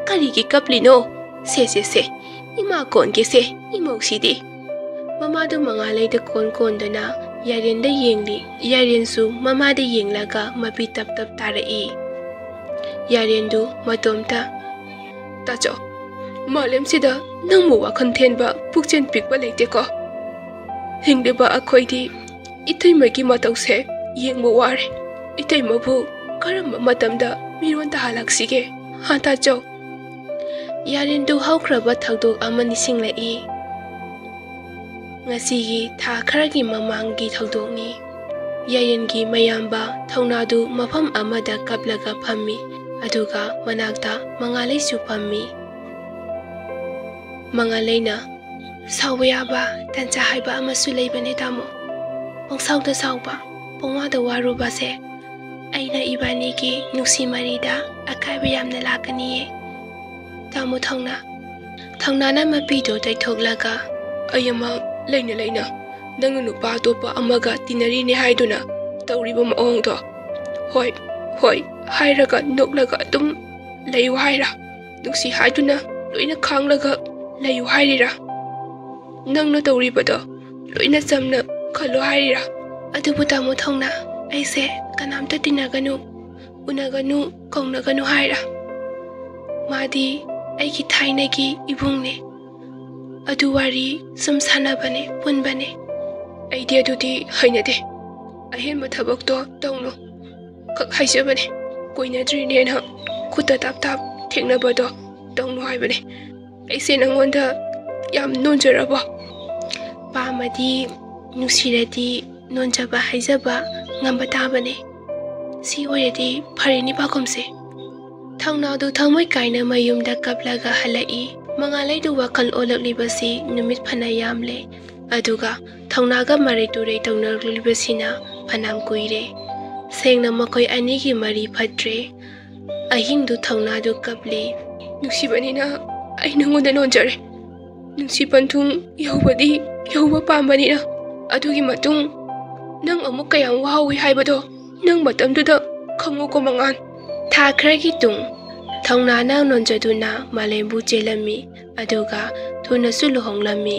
ꯀꯔꯤꯒꯤ ꯀꯞꯂꯤꯅꯣ? ꯁꯦ, ꯁꯦ, ꯁꯦ, ꯏꯃꯥ ꯀꯣꯟꯒꯦꯁꯦ, ꯏꯃꯧꯁꯤꯗꯤ꯫" ꯃꯃꯥꯗꯨ ꯃꯉꯥꯂꯩꯗ ꯀꯣꯟ ꯀꯣꯟꯗꯨꯅ ꯌꯥꯔꯦꯟꯗ ꯌꯦꯡꯂꯤ꯫ ꯌꯥꯔꯦꯟꯁꯨ ꯃꯃꯥꯗ ꯌꯦꯡꯂꯒ ꯃꯄꯤ ꯇꯞ ꯇꯞ ꯇꯥꯔꯛꯏ꯫ ꯌꯥꯔꯦꯟꯗꯨ ꯃꯇꯣꯝꯇ, "ꯇꯥꯆꯧ, ꯃꯥꯂꯦꯝꯁꯤꯗ ꯅꯪꯕꯨ ꯋꯥꯈꯜ ꯊꯦꯟꯕ ꯄꯨꯛꯆꯦꯜ ꯄꯤꯛꯄ ꯂꯩꯇꯦꯀꯣ꯫ ꯍꯤꯡꯂꯤꯕ ꯑꯩꯈꯣꯏꯗꯤ ꯏꯇꯩꯃꯒꯤ ꯃꯇꯧꯁꯦ ꯌꯦꯡꯕ ꯋꯥꯔꯦ꯫ ꯏꯇꯩꯃꯕꯨ ꯀꯔꯝꯕ ꯃꯇꯝꯗ ꯃꯤꯔꯣꯟ ꯇꯥꯍꯜꯂꯛꯁꯤꯒꯦ? ꯍꯥ, ꯇꯥꯆꯧ?" ꯌꯥꯔꯦꯟꯗꯨ ꯍꯧꯈ꯭ꯔꯕ ꯊꯧꯗꯣꯛ ꯑꯃ ꯅꯤꯡꯁꯤꯡꯂꯛꯏ꯫ ꯉꯁꯤꯒꯤ ꯊꯥ ꯈꯔꯒꯤ ꯃꯃꯥꯡꯒꯤ ꯊꯧꯗꯣꯛꯅꯤ꯫ ꯌꯥꯔꯦꯟꯒꯤ ꯃꯌꯥꯝꯕ ꯊꯧꯅꯥꯗꯨ ꯃꯐꯝ ꯑꯃꯗ ꯀꯞꯂꯒ ꯐꯝꯃꯤ꯫ ꯑꯗꯨꯒ ꯃꯅꯥꯛꯇ ꯃꯉꯥꯂꯩꯁꯨ ꯐꯝꯃꯤ꯫ ꯃꯉꯥꯂꯩꯅ, "ꯁꯥꯎꯕ ꯌꯥꯕ ꯇꯟꯖꯥ ꯍꯥꯏꯕ ꯑꯃꯁꯨ ꯂꯩꯕꯅꯦ ꯇꯥꯃꯣ꯫ ꯄꯪꯁꯥꯎꯗ ꯁꯥꯎꯕ, ꯄꯪꯋꯥꯗ ꯋꯥꯔꯨꯕꯁꯦ ꯑꯩꯅ ꯏꯕꯥꯅꯤꯒꯤ ꯅꯨꯡꯁꯤ ꯃꯔꯤꯗ ꯑꯀꯥꯏꯕ ꯌꯥꯝꯅ ꯂꯥꯛꯀꯅꯤꯌꯦ꯫ ꯇꯥꯃꯣ ꯊꯧꯅꯥ꯫" ꯊꯧꯅꯥꯅ ꯃꯄꯤꯗꯣ ꯇꯩꯊꯣꯛꯂꯒ, "ꯑꯩ ꯑꯃ ꯂꯩꯅ ꯂꯩꯅ ꯅꯪꯅ ꯅꯨꯄꯥ ꯑꯇꯣꯞꯄ ꯑꯃꯒ ꯇꯤꯟꯅꯔꯤꯅꯦ ꯍꯥꯏꯗꯨꯅ ꯇꯧꯔꯤꯕ ꯃꯑꯣꯡꯗꯣ, ꯍꯣꯏ, ꯍꯣꯏ ꯍꯥꯏꯔꯒ ꯅꯣꯛꯂꯒ ꯑꯗꯨꯝ ꯂꯩꯌꯨ ꯍꯥꯏꯔꯥ? ꯅꯨꯡꯁꯤ ꯍꯥꯏꯗꯨꯅ ꯂꯣꯏꯅ ꯈꯥꯡꯂꯒ ꯂꯩꯌꯨ ꯍꯥꯏꯔꯤꯔꯥ? ꯅꯪꯅ ꯇꯧꯔꯤꯕꯗꯣ ꯂꯣꯏꯅ ꯆꯝꯅ ꯈꯜꯂꯣ ꯍꯥꯏꯔꯤꯔꯥ?" "ꯑꯗꯨꯕꯨ ꯇꯥꯃꯣ ꯊꯧꯅꯥ, ꯑꯩꯁꯦ ꯀꯅꯥꯝꯇ ꯇꯤꯟꯅꯒꯅꯨ, ꯎꯅꯒꯅꯨ, ꯀꯧꯅꯒꯅꯨ ꯍꯥꯏꯔꯥ? ꯃꯥꯗꯤ ꯑꯩꯒꯤ ꯊꯥꯏꯅꯒꯤ ꯏꯕꯨꯡꯅꯦ꯫ ꯑꯗꯨ ꯋꯥꯔꯤ ꯁꯨꯝ ꯁꯥꯟꯅꯕꯅꯦ, ꯄꯨꯟꯕꯅꯦ꯫" "ꯑꯩꯗꯤ ꯑꯗꯨꯗꯤ ꯍꯩꯅꯗꯦ꯫ ꯑꯍꯦꯟꯕ ꯊꯕꯛꯇꯣ ꯇꯧꯅꯨ꯫ ꯈꯛ ꯍꯥꯏꯖꯕꯅꯦ, ꯀꯣꯏꯅꯗ꯭ꯔꯤꯅꯦꯅ ꯈꯨꯠꯇ ꯇꯥꯞ ꯇꯥꯞ ꯊꯦꯡꯅꯕꯗꯣ ꯇꯧꯅꯨ ꯍꯥꯏꯕꯅꯦ꯫ ꯑꯩꯁꯦ ꯅꯪꯉꯣꯟꯗ ꯌꯥꯝ ꯅꯣꯟꯖꯔꯕꯣ?" "ꯄꯥꯝꯃꯗꯤ, ꯅꯨꯡꯁꯤꯔꯗꯤ ꯅꯣꯟꯖꯕ ꯍꯥꯏꯖꯕ ꯉꯝꯕ ꯇꯥꯕꯅꯦ꯫ ꯁꯤ ꯑꯣꯏꯔꯗꯤ ꯐꯔꯦꯅꯤ ꯄꯥꯈꯨꯝꯁꯦ꯫" ꯊꯧꯅꯥꯗꯨ ꯊꯃꯣꯏ ꯀꯥꯏꯅ ꯃꯌꯨꯝꯗ ꯀꯞꯂꯒ ꯍꯜꯂꯛꯏ꯫ ꯃꯉꯥꯂꯩꯗꯨ ꯋꯥꯈꯜ ꯑꯣꯜꯂꯛꯂꯤꯕꯁꯤ ꯅꯨꯃꯤꯠ ꯐꯅ ꯌꯥꯝꯂꯦ꯫ ꯑꯗꯨꯒ ꯊꯧꯅꯥꯒ ꯃꯔꯩ ꯇꯨꯔꯩ ꯇꯧꯅꯔꯛꯂꯤꯕꯁꯤꯅ ꯐꯅꯌꯥꯝ ꯀꯨꯏꯔꯦ꯫ ꯁꯦꯡꯅ ꯃꯈꯣꯏ ꯑꯅꯤꯒꯤ ꯃꯔꯤ ꯐꯠꯇ꯭ꯔꯦ꯫ ꯑꯍꯤꯡꯗꯨ ꯊꯧꯅꯥꯗꯨ ꯀꯞꯂꯤ꯫ "ꯅꯨꯡꯁꯤꯕꯅꯤꯅ ꯑꯩ ꯅꯉꯣꯟꯗ ꯅꯣꯟꯖꯔꯦ꯫ ꯅꯨꯡꯁꯤ ꯄꯟꯊꯨꯡ ꯌꯧꯕꯗꯤ ꯌꯧꯕ ꯄꯥꯝꯕꯅꯤꯅ꯫ ꯑꯗꯨꯒꯤ ꯃꯇꯨꯡ ꯅꯪ ꯑꯃꯨꯛ ꯀꯌꯥꯝ ꯋꯥꯍꯧꯏ ꯍꯥꯏꯕꯗꯣ ꯅꯪ ꯃꯇꯝꯗꯨꯗ ꯈꯪꯉꯨꯀꯣ ꯃꯉꯥꯟ꯫" ꯊꯥ ꯈꯔꯒꯤ ꯇꯨꯡ ꯊꯧꯅꯥꯅ ꯅꯣꯟꯖꯗꯨꯅ ꯃꯥꯂꯦꯝꯕꯨ ꯆꯦꯜꯂꯝꯃꯤ꯫ ꯑꯗꯨꯒ ꯊꯨꯅꯁꯨ ꯂꯨꯍꯣꯡꯂꯝꯃꯤ꯫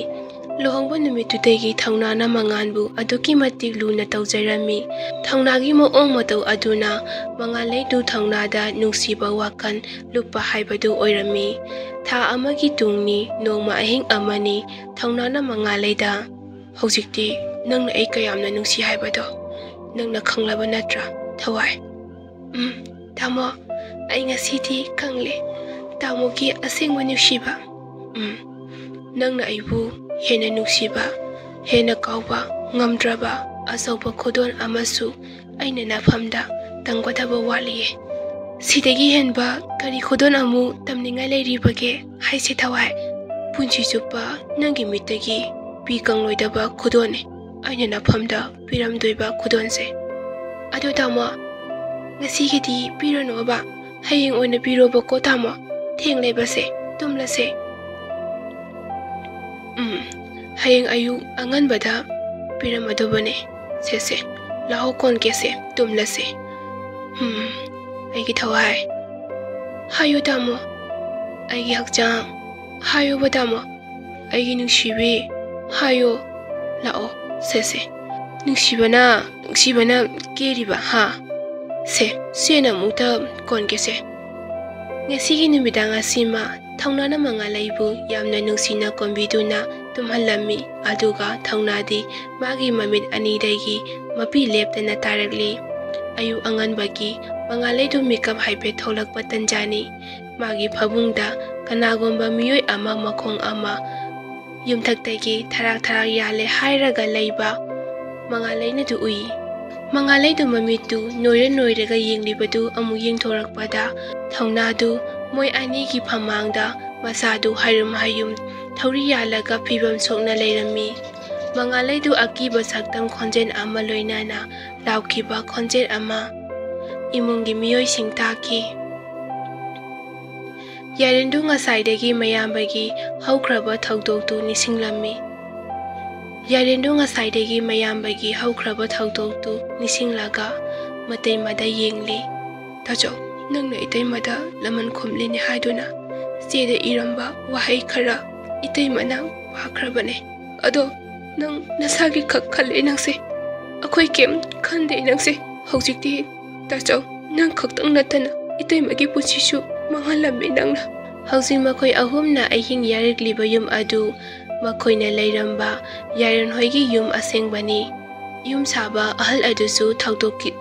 ꯂꯨꯍꯣꯡꯕ ꯅꯨꯃꯤꯠꯇꯨꯗꯒꯤ ꯊꯧꯅꯥꯅ ꯃꯉꯥꯟꯕꯨ ꯑꯗꯨꯛꯀꯤ ꯃꯇꯤꯛ ꯂꯨꯅ ꯇꯧꯖꯔꯝꯃꯤ꯫ ꯊꯧꯅꯥꯒꯤ ꯃꯑꯣꯡ ꯃꯇꯧ ꯑꯗꯨꯅ ꯃꯉꯥꯂꯩꯗꯨ ꯊꯧꯅꯥꯗ ꯅꯨꯡꯁꯤꯕ ꯋꯥꯈꯜ ꯂꯨꯞꯄ ꯍꯥꯏꯕꯗꯨ ꯑꯣꯏꯔꯝꯃꯤ꯫ ꯊꯥ ꯑꯃꯒꯤ ꯇꯨꯡꯅꯤ, ꯅꯣꯡꯃ ꯑꯍꯤꯡ ꯑꯃꯅꯤ, ꯊꯧꯅꯥꯅ ꯃꯉꯥꯂꯩꯗ, "ꯍꯧꯖꯤꯛꯇꯤ ꯅꯪꯅ ꯑꯩ ꯀꯌꯥꯝꯅ ꯅꯨꯡꯁꯤ ꯍꯥꯏꯕꯗꯣ ꯅꯪꯅ ꯈꯪꯂꯕ ꯅꯠꯇ꯭ꯔꯥ, ꯊꯋꯥꯏ?" "ꯎꯝ, ꯇꯥꯃꯣ, ꯑꯩ ꯉꯁꯤꯗꯤ ꯈꯪꯂꯦ ꯇꯥꯃꯣꯒꯤ ꯑꯁꯦꯡꯕ ꯅꯨꯡꯁꯤꯕ꯫ ꯎꯝ, ꯅꯪꯅ ꯑꯩꯕꯨ ꯍꯦꯟꯅ ꯅꯨꯡꯁꯤꯕ, ꯍꯦꯟꯅ ꯀꯥꯎꯕ ꯉꯝꯗ꯭ꯔꯕ ꯑꯆꯧꯕ ꯈꯨꯗꯣꯜ ꯑꯃꯁꯨ ꯑꯩꯅ ꯅꯐꯝꯗ ꯇꯝꯒꯗꯕ ꯋꯥꯠꯂꯤꯌꯦ꯫ ꯁꯤꯗꯒꯤ ꯍꯦꯟꯕ ꯀꯔꯤ ꯈꯨꯗꯣꯜ ꯑꯃꯨꯛ ꯇꯝꯅꯤꯡꯉꯥꯏ ꯂꯩꯔꯤꯕꯒꯦ ꯍꯥꯏꯁꯦ ꯊꯋꯥꯏ? ꯄꯨꯟꯁꯤ ꯆꯨꯞꯄ ꯅꯪꯒꯤ ꯃꯤꯠꯇꯒꯤ ꯄꯤ ꯀꯪꯂꯣꯏꯗꯕ ꯈꯨꯗꯣꯜꯅꯦ ꯑꯩꯅ ꯅꯐꯝꯗ ꯄꯤꯔꯝꯗꯣꯏꯕ ꯈꯨꯗꯣꯜꯁꯦ꯫ ꯑꯗꯣ ꯇꯥꯃꯣ, ꯉꯁꯤꯒꯤꯗꯤ ꯄꯤꯔꯅꯣꯕ, ꯍꯌꯦꯡ ꯑꯣꯏꯅ ꯄꯤꯔꯣꯕꯀꯣ ꯇꯥꯃꯣ꯫ ꯊꯦꯡꯂꯦꯕꯁꯦ, ꯇꯨꯝꯂꯁꯦ꯫ ꯎꯝ, ꯍꯌꯦꯡ ꯑꯌꯨꯛ ꯑꯉꯟꯕꯗ ꯄꯤꯔꯝꯃꯗꯧꯕꯅꯦ꯫ ꯁꯦ ꯁꯦ, ꯂꯥꯛꯑꯣ ꯀꯣꯟꯒꯦꯁꯦ, ꯇꯨꯝꯂꯁꯦ꯫ ꯎꯝ, ꯑꯩꯒꯤ ꯊꯋꯥꯏ꯫ ꯍꯥꯏꯌꯨ ꯇꯥꯃꯣ꯫ ꯑꯩꯒꯤ ꯍꯛꯆꯥꯡ꯫ ꯍꯥꯏꯌꯨꯕ ꯇꯥꯃꯣ꯫ ꯑꯩꯒꯤ ꯅꯨꯡꯁꯤꯕꯤ꯫ ꯍꯥꯏꯌꯨ꯫ ꯂꯥꯛꯑꯣ꯫ ꯁꯦ ꯁꯦ꯫ ꯅꯨꯡꯁꯤꯕꯅ, ꯅꯨꯡꯁꯤꯕꯅ ꯀꯦꯔꯤꯕ, ꯍꯥ? ꯁꯦ, ꯁꯦꯅ ꯑꯃꯨꯛꯇ ꯀꯣꯟꯒꯦꯁꯦ꯫ ꯉꯁꯤꯒꯤ ꯅꯨꯃꯤꯗꯥꯡ ꯑꯁꯤꯃ ꯊꯧꯅꯥꯅ ꯃꯉꯥꯜꯂꯩꯕꯨ ꯌꯥꯝꯅ ꯅꯨꯡꯁꯤꯅ ꯀꯣꯟꯕꯤꯗꯨꯅ ꯇꯨꯝꯍꯜꯂꯝꯃꯤ꯫ ꯑꯗꯨꯒ ꯊꯧꯅꯥꯗꯤ ꯃꯥꯒꯤ ꯃꯃꯤꯠ ꯑꯅꯤꯗꯒꯤ ꯃꯄꯤ ꯂꯦꯞꯇꯅ ꯇꯥꯔꯛꯂꯤ꯫ ꯑꯌꯨꯛ ꯑꯉꯟꯕꯒꯤ ꯃꯉꯥꯜꯂꯩꯗꯨ ꯃꯤꯀꯞ ꯍꯥꯏꯐꯦꯠ ꯊꯣꯛꯂꯛꯄ ꯇꯟꯖꯥꯅꯤ꯫ ꯃꯥꯒꯤ ꯐꯃꯨꯡꯗ ꯀꯅꯥꯒꯨꯝꯕ ꯃꯤꯑꯣꯏ ꯑꯃ ꯃꯈꯣꯡ ꯑꯃ ꯌꯨꯝꯊꯛꯇꯒꯤ ꯊꯔꯥꯛ ꯊꯔꯥꯛ ꯌꯥꯜꯂꯦ ꯍꯥꯏꯔꯒ ꯂꯩꯕ ꯃꯉꯥꯜꯂꯩꯅꯗꯨ ꯎꯏ꯫ ꯃꯉꯥꯜꯂꯩꯗꯨ ꯃꯃꯤꯠꯇꯨ ꯅꯣꯏꯔ ꯅꯣꯏꯔꯒ ꯌꯦꯡꯂꯤꯕꯗꯨ ꯑꯃꯨꯛ ꯌꯦꯡꯊꯣꯔꯛꯄꯗ ꯊꯧꯅꯥꯗꯨ ꯃꯣꯏ ꯑꯅꯤꯒꯤ ꯐꯃꯥꯡꯗ ꯃꯁꯥꯗꯨ ꯍꯥꯏꯔꯨꯝ ꯍꯥꯏꯌꯨꯝ ꯊꯧꯔꯤ ꯌꯥꯜꯂꯒ ꯐꯤꯕꯝ ꯁꯣꯛꯅ ꯂꯩꯔꯝꯃꯤ꯫ ꯃꯉꯥꯜꯂꯩꯗꯨ ꯑꯀꯤꯕ ꯁꯛꯇꯝ ꯈꯣꯟꯖꯦꯜ ꯑꯃ ꯂꯣꯏꯅꯅ ꯂꯥꯎꯈꯤꯕ ꯈꯣꯟꯖꯦꯜ ꯑꯃ ꯏꯃꯨꯡꯒꯤ ꯃꯤꯑꯣꯏꯁꯤꯡ ꯇꯥꯈꯤ꯫ ꯌꯥꯏꯔꯦꯟꯗꯨ ꯉꯁꯥꯏꯗꯒꯤ ꯃꯌꯥꯝꯕꯒꯤ ꯍꯧꯈ꯭ꯔꯕ ꯊꯧꯗꯣꯛꯇꯨ ꯅꯤꯡꯁꯤꯡꯂꯝꯃꯤ꯫ ꯌꯥꯏꯔꯦꯟꯗꯨ ꯉꯁꯥꯏꯗꯒꯤ ꯃꯌꯥꯝꯕꯒꯤ ꯍꯧꯈ꯭ꯔꯕ ꯊꯧꯗꯣꯛꯇꯨ ꯅꯤꯡꯁꯤꯡꯂꯒ ꯃꯇꯩꯃꯗ ꯌꯦꯡꯂꯤ꯫ ꯇꯥꯆꯧ, ꯅꯪꯅ ꯏꯇꯩꯃꯗ ꯂꯃꯟ ꯈꯨꯝꯂꯤꯅꯦ ꯍꯥꯏꯗꯨꯅ ꯆꯦꯗ ꯏꯔꯝꯕ ꯋꯥꯍꯩ ꯈꯔ ꯏꯇꯩꯃꯅ ꯄꯥꯈ꯭ꯔꯕꯅꯦ꯫ ꯑꯗꯣ ꯅꯪ ꯅꯁꯥꯒꯤ ꯈꯛ ꯈꯜꯂꯦ ꯅꯪꯁꯦ꯫ ꯑꯩꯈꯣꯏ ꯀꯩꯝ ꯈꯟꯗꯦ ꯅꯪꯁꯦ꯫ ꯍꯧꯖꯤꯛꯇꯤ ꯇꯥꯆꯧ, ꯅꯪ ꯈꯛꯇꯪ ꯅꯠꯇꯅ ꯏꯇꯩꯃꯒꯤ ꯄꯨꯟꯁꯤꯁꯨ ꯃꯥꯡꯍꯜꯂꯝꯃꯦ ꯅꯪꯅ꯫ ꯍꯧꯖꯤꯛ ꯃꯈꯣꯏ ꯑꯍꯨꯝꯅ ꯑꯍꯤꯡ ꯌꯥꯔꯛꯂꯤꯕ ꯌꯨꯝ ꯑꯗꯨ ꯃꯈꯣꯏꯅ ꯂꯩꯔꯝꯕ ꯌꯥꯏꯔꯟ ꯍꯣꯏꯒꯤ ꯌꯨꯝ ꯑꯁꯦꯡꯕꯅꯤ꯫ ꯌꯨꯝ ꯁꯥꯕ ꯑꯍꯜ ꯑꯗꯨꯁꯨ ꯊꯧꯗꯣꯛꯀꯤ,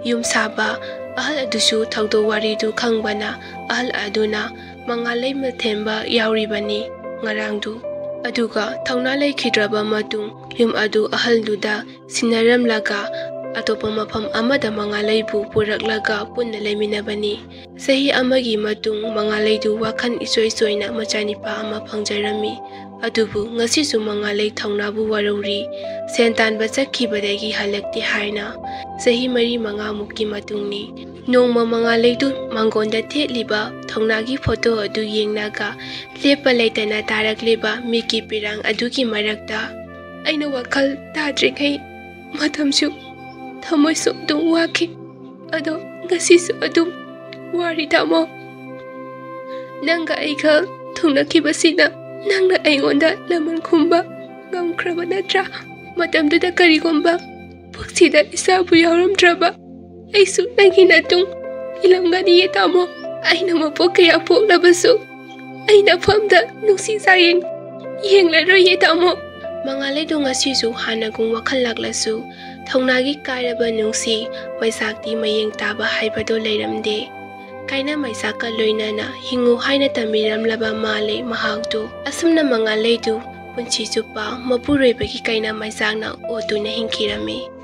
ꯌꯨꯝ ꯁꯥꯕ ꯑꯍꯜ ꯑꯗꯨꯁꯨ ꯊꯧꯗꯣꯛ ꯋꯥꯔꯤꯗꯨ ꯈꯪꯕꯅ ꯑꯍꯜ ꯑꯗꯨꯅ ꯃꯉꯥꯜꯂꯩ ꯃꯊꯦꯝꯕ ꯌꯥꯎꯔꯤꯕꯅꯤ ꯉꯔꯥꯡꯗꯨ꯫ ꯑꯗꯨꯒ ꯊꯧꯅꯥ ꯂꯩꯈꯤꯗ꯭ꯔꯕ ꯃꯇꯨꯡ ꯌꯨꯝ ꯑꯗꯨ ꯑꯍꯜꯗꯨꯗ ꯁꯤꯟꯅꯔꯝꯂꯒ ꯑꯇꯣꯞꯄ ꯃꯐꯝ ꯑꯃꯗ ꯃꯉꯥꯂꯩꯕꯨ ꯄꯨꯔꯛꯂꯒ ꯄꯨꯟꯅ ꯂꯩꯃꯤꯟꯅꯕꯅꯤ꯫ ꯆꯍꯤ ꯑꯃꯒꯤ ꯃꯇꯨꯡ ꯃꯉꯥꯂꯩꯗꯨ ꯋꯥꯈꯜ ꯏꯆꯣꯏ ꯆꯣꯏꯅ ꯃꯆꯥꯅꯤꯄꯥ ꯑꯃ ꯐꯪꯖꯔꯝꯃꯤ꯫ ꯑꯗꯨꯕꯨ ꯉꯁꯤꯁꯨ ꯃꯉꯥꯂꯩ ꯊꯧꯅꯥꯕꯨ ꯋꯥꯔꯧꯔꯤ꯫ ꯁꯦꯟ ꯇꯥꯟꯕ ꯆꯠꯈꯤꯕꯗꯒꯤ ꯍꯜꯂꯛꯇꯦ ꯍꯥꯏꯅ꯫ ꯆꯍꯤ ꯃꯔꯤ ꯃꯉꯥꯃꯨꯛꯀꯤ ꯃꯇꯨꯡꯅꯤ꯫ ꯅꯣꯡꯃ ꯃꯉꯥꯂꯩꯗꯨ ꯃꯥꯡꯒꯣꯟꯗ ꯊꯦꯠꯂꯤꯕ ꯊꯧꯅꯥꯒꯤ ꯐꯣꯇꯣ ꯑꯗꯨ ꯌꯦꯡꯂꯒ ꯂꯦꯞꯄ ꯂꯩꯇꯅ ꯇꯥꯔꯛꯂꯤꯕ ꯃꯤꯠꯀꯤ ꯄꯤꯔꯥꯡ ꯑꯗꯨꯒꯤ ꯃꯔꯛꯇ ꯑꯩꯅ ꯋꯥꯈꯜ ꯇꯥꯗ꯭ꯔꯤꯉꯩ ꯃꯇꯝꯁꯨ ꯊꯃꯣꯏꯁꯨ ꯑꯗꯨꯝ ꯋꯥꯈꯤ꯫ ꯑꯗꯣ ꯉꯁꯤꯁꯨ ꯑꯗꯨꯝ ꯋꯥꯔꯤ ꯇꯥꯃꯣ꯫ ꯅꯪꯒ ꯑꯩꯒ ꯊꯨꯡꯅꯈꯤꯕꯁꯤꯅ ꯅꯪꯅ ꯑꯩꯉꯣꯟꯗ ꯂꯃꯟ ꯈꯨꯝꯕ ꯉꯝꯈ꯭ꯔꯕ ꯅꯠꯇ꯭ꯔꯥ? ꯃꯇꯝꯗꯨꯗ ꯀꯔꯤꯒꯨꯝꯕ ꯄꯨꯛꯁꯤꯗ ꯏꯆꯥꯕꯨ ꯌꯥꯎꯔꯝꯗ꯭ꯔꯕ ꯑꯩꯁꯨ ꯅꯪꯒꯤ ꯅꯇꯨꯡ ꯏꯜꯂꯝꯒꯅꯤꯌꯦ ꯇꯥꯃꯣ꯫ ꯑꯩꯅ ꯃꯄꯣꯛ ꯀꯌꯥ ꯄꯣꯛꯂꯕꯁꯨ ꯑꯩ ꯅꯐꯝꯗ ꯅꯨꯡꯁꯤ ꯆꯥꯌꯦꯡ ꯌꯦꯡꯂꯔꯣꯏꯌꯦ ꯇꯥꯃꯣ꯫ ꯃꯉꯥꯂꯩꯗꯣ ꯉꯁꯤꯁꯨ ꯍꯥꯟꯅꯒꯨꯝ ꯋꯥꯈꯜ ꯂꯥꯛꯂꯁꯨ ꯊꯧꯅꯥꯒꯤ ꯀꯥꯏꯔꯕ ꯅꯨꯡꯁꯤ ꯃꯩꯆꯥꯛꯇꯤ ꯃꯌꯦꯡ ꯇꯥꯕ ꯍꯥꯏꯕꯗꯣ ꯂꯩꯔꯝꯗꯦ꯫ ꯀꯥꯏꯅ ꯃꯩꯆꯥꯛꯀ ꯂꯣꯏꯅꯅ ꯍꯤꯡꯉꯨ ꯍꯥꯏꯅ ꯇꯝꯕꯤꯔꯝꯂꯕ ꯃꯥꯜꯂꯦ ꯃꯍꯥꯛꯇꯨ꯫ ꯑꯁꯨꯝꯅ ꯃꯉꯥꯂꯩꯗꯨ ꯄꯨꯟꯁꯤ ꯆꯨꯞꯄ ꯃꯄꯨꯔꯣꯏꯕꯒꯤ ꯀꯥꯏꯅ ꯃꯩꯆꯥꯛꯅ ꯑꯣꯠꯇꯨꯅ ꯍꯤꯡꯈꯤꯔꯝꯃꯤ꯫